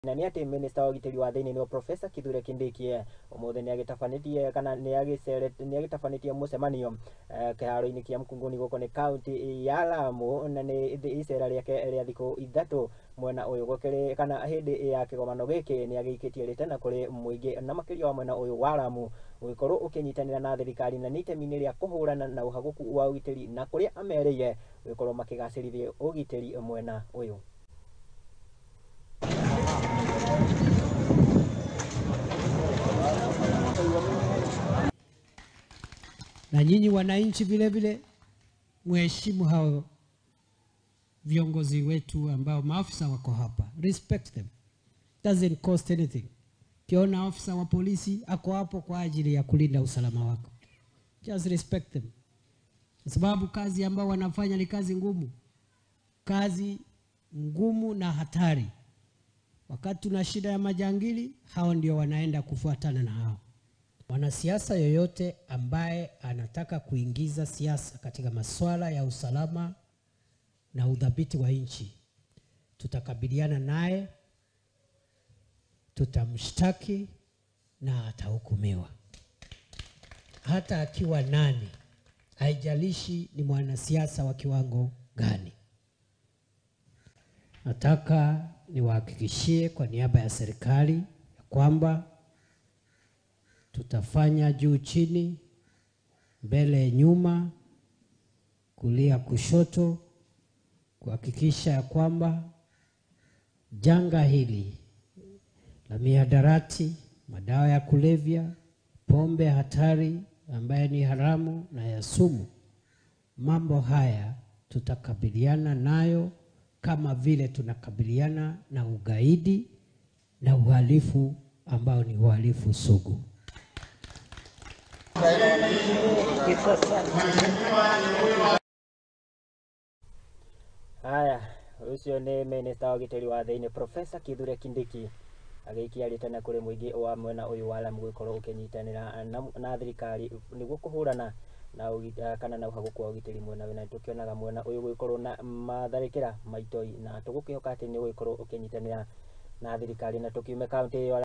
Na nĩ atĩ Minister wa ũgitĩri wa thĩinĩ nĩwe Professor Kithure Kindiki ũmũthĩ nĩ agĩtabanĩtie kana nĩ agĩtabanĩtie mũcemanio kĩharo-inĩ kĩa Mkunguni gũkũ nĩ kaunti ya Lamu, na nĩ icera rĩake rĩa thikũ 3 mwena ũyũ gũkĩrĩ kana hĩndĩ ya kĩgomano gĩkĩ nĩ agĩikĩtie rĩtana kũrĩ mũingĩ na makĩria wa mwena ũyũ wa Lamu gũgĩkorwo ũkĩnyitanĩra na thirikari na nĩ itemi-inĩ rĩa kũhũrana na ũhagũku wa ũgitĩri na kũrĩa amerĩire gũgĩkorwo makĩgacĩrithia ũgitĩri mwena ũyũ. Na nyinyi wananchi vile vile mheshimu hao viongozi wetu ambao maafisa wako hapa. Respect them. Doesn't cost anything. Kiona afisa wa polisi ako hapo kwa ajili ya kulinda usalama wako. Just respect them. Kwa sababu kazi ambao wanafanya ni kazi ngumu. Kazi ngumu na hatari. Wakati tuna shida ya majangili, hao ndio wanaenda kufuatana na hao. Mwanasiasa yoyote ambaye anataka kuingiza siasa katika masuala ya usalama na udhabiti wa nchi, tutakabiliana naye, tutamshtaki na atahukumiwa. Hata akiwa nani, haijalishi ni mwanasiasa wa kiwango gani. Nataka niwahakikishie kwa niaba ya serikali ya kwamba tutafanya juu chini, mbele nyuma, kulia kushoto, kuhakikisha ya kwamba janga hili la mihadarati, madawa ya kulevya, pombe hatari ambaye ni haramu na ya sumu, mambo haya tutakabiliana nayo kama vile tunakabiliana na ugaidi na uhalifu ambao ni uhalifu sugu. Haya, ucio nĩ Minister wa ũgitĩri wa thĩinĩ Professor Kithure Kindiki agĩikia rĩtana kũrĩ mũingĩ wa mwena ũyũ wa Lamu gũgĩkorwo ũkĩnyitanĩra na thirikari nĩguo kũhũrana na kana na ũhagũku wa ũgitĩri mwena ũyũ, na tũkĩonaga mwena ũyũ gũgĩkorwo na matharĩkĩra maitoi, na tũgũkĩhoka atĩ nĩ ũgũgĩkorwo ũkĩnyitanĩra na thirikari. Na tũkiume kaunti ĩyo.